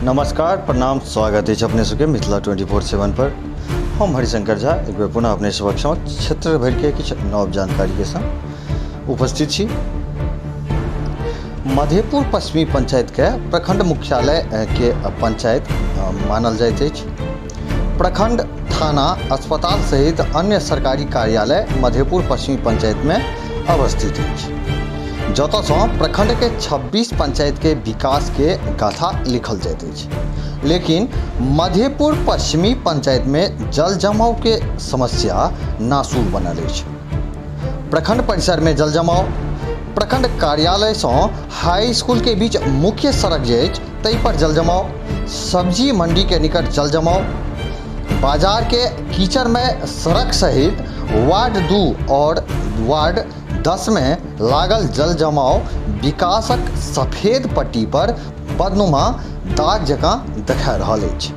नमस्कार, प्रणाम, स्वागत अछि अपने सबके मिथिला 24/7 पर। हम हरिशंकर झा एक बेर पुनः अपने सबक समक्ष क्षेत्र भरिके किछु नव जानकारीके संग उपस्थित छी। मधेपुर पश्चिमी पंचायतके प्रखंड मुख्यालय के पंचायत मानल जाइत अछि। प्रखंड थाना, अस्पताल सहित अन्य सरकारी कार्यालय मधेपुर पश्चिमी पंचायतमे अवस्थित अछि, जतऽसँ प्रखंडके 26 पंचायतके विकासके गाथा लिखल जाइत अछि। लेकिन मधेपुर पश्चिमी पंचायतमे जल जमावके समस्या नासूर बनल अछि। प्रखंड परिसरमे जल जमाव, प्रखंड कार्यालयसँ हाई स्कूल के बीच मुख्य सड़क जे अछि ताहि पर जल जमाव, सब्जी मंडी के निकट जल जमाव, बाजार के कीचड़मय सड़क सहित वार्ड 2 और वार्ड 10 में लागल जल जमाव विकासक सफेद पट्टी पर बदनुमा दाग जकाँ देखा रहल अछि।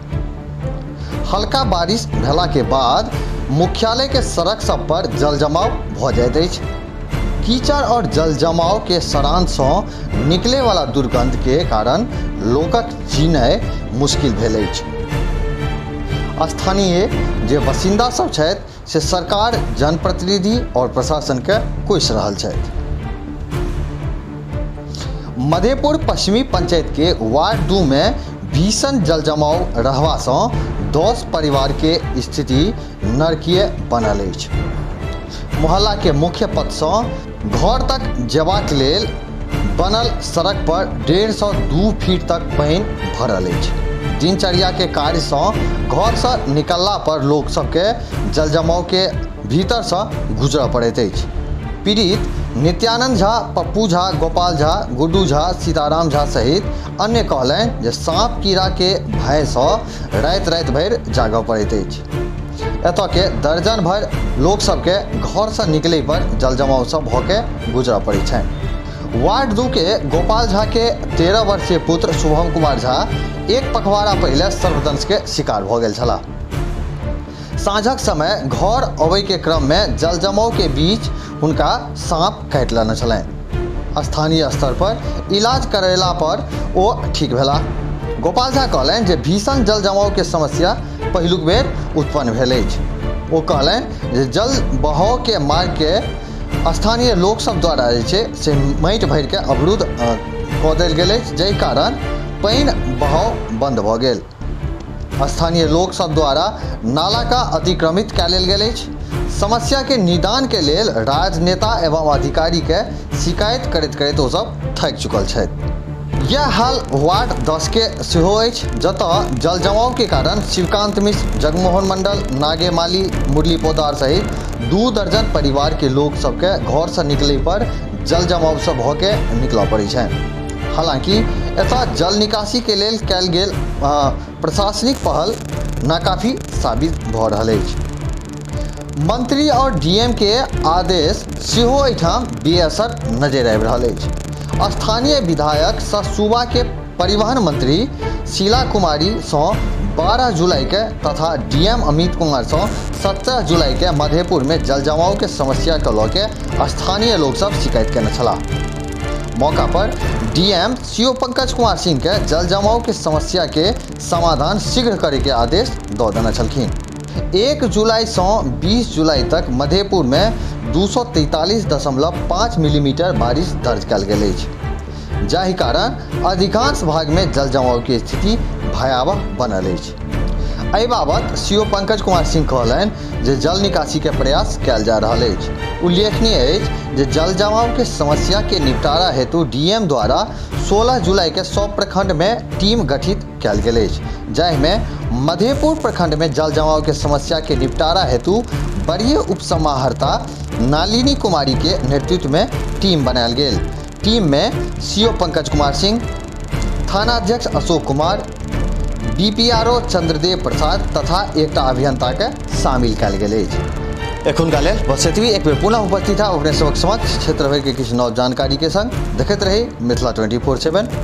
हल्का बारिश भेला के बाद मुख्यालय के सड़क सब पर जल जमाव भऽ जाइत अछि। कीचड़ और जल जमाव के सड़ान सँ निकले वाला दुर्गंध के कारण लोकक जीनाइ मुश्किल भेल अछि। स्थानीय जे बासिन्दा सब छथि से सरकार, जनप्रतिनिधि और प्रशासन के कोसि रहल छथि। मधेपुर पश्चिमी पंचायत के वार्ड 2 में भीषण जल जमाव रहबा सँ 10 परिवार के स्थिति नरकीय बनल अछि। मोहल्ला के मुख्य पथ सँ घर तक जेबाक लेल बनल सड़क पर 1.5 सँ 2 फीट तक पानि भरल अछि। दिनचर्या के कार्य सँ घर सँ निकलला पर लोक सबके जल जमाव के भीतर सँ गुजरऽ पड़ैत अछि। पीड़ित नित्यानंद झा, पप्पू झा, गोपाल झा, गुड्डू झा, सीताराम झा सहित अन्य कहलनि जे सांप कीड़ा के भय सँ राति राति भरि जागऽ पड़ैत अछि। एतऽ के दर्जन भरि लोक सबके घर सँ निकलै पर जल जमाव सँ भऽ के गुजरऽ पड़ैत छनि। वार्ड 2 के गोपाल झा के 13 वर्षीय पुत्र शुभम कुमार झा एक पखवाड़ा पहिले सर्पदंश के शिकार भऽ गेल छलाह। साँझक समय घर अबै के क्रम में जल जमाव के बीच हुनका सांप काटि लेने छलनि। स्थानीय स्तर पर इलाज करेला पर ओ ठीक भेला। गोपाल झा कहलनि जे भीषण जल जमाव के समस्या पहिलुक बेर उत्पन्न भेल अछि। ओ कहलनि जे जल बहाव के मार्ग के स्थानीय लोक सब द्वारा जे छै से माटि भरि के अवरुद्ध कऽ देल गेल अछि, जाहि कारण पानि बहाव बंद भऽ गेल। स्थानीय लोक सब द्वारा नाला का अतिक्रमित कए लेल गेल अछि। समस्या के निदान के लेल राजनेता एवं अधिकारी के शिकायत करैत करैत ओ सब थाकि चुकल छथि। यह हाल वार्ड 10 के सेहो अछि, जतऽ जल जमाव के कारण शिवकांत मिश्र, जगमोहन मंडल, नागे माली, मुरली पोदार सहित 2 दर्जन परिवार के लोक सबके घर से निकले पर जल जमाव से भऽ के निकलऽ पड़ै छनि। हालांकि एतऽ जल निकासी के लेल कयल गेल प्रशासनिक पहल नाकाफी साबित भऽ रहल अछि। मंत्री और डीएम के आदेश सेहो एहिठाम बेअसर नजरि आबि रहल अछि। स्थानीय विधायक सह सूबा के परिवहन मंत्री शीला कुमारी सँ 12 जुलाई के तथा डीएम अमित कुमार सँ 17 जुलाई के मधेपुर में जल जमाव के समस्या के लऽ के स्थानीय लोक सब शिकायत केने छलाह। मौका पर डीएम सीओ पंकज कुमार सिंह के जल जमाव के समस्या के समाधान शीघ्र करे के आदेश दऽ देने छलखिन। 1 जुलाई सँ 20 जुलाई तक मधेपुर में 243.5 मिलीमीटर बारिश दर्ज कयल गेल अछि, जाहि कारण अधिकांश भाग में जल जमाव के स्थिति भयावह बनल अछि। एहि बाबत सीओ पंकज कुमार सिंह कहलनि जे जल निकासी के प्रयास कयल जा रहल अछि। उल्लेखनीय अछि जे जल जमाव के समस्या के निपटारा हेतु डीएम द्वारा 16 जुलाई के सब प्रखंड में टीम गठित कयल गेल अछि, जाहिमे मधेपुर प्रखंड में जल जमाव के समस्या के निपटारा हेतु वरीय उपसमाहर्ता नालिनी कुमारी के नेतृत्व में टीम बनायल गेल। टीम में सीओ पंकज कुमार सिंह, थानाध्यक्ष अशोक कुमार, बीपीआरओ चंद्रदेव प्रसाद तथा एकटा अभियंता के शामिल कयल गेल अछि। एखुनका लेल बस एतबी। एक बेर पुनः उपस्थित है अपने सबक समक्ष क्षेत्र भरि के किछु नव जानकारी के संग। देखैत रही मिथिला 24/7।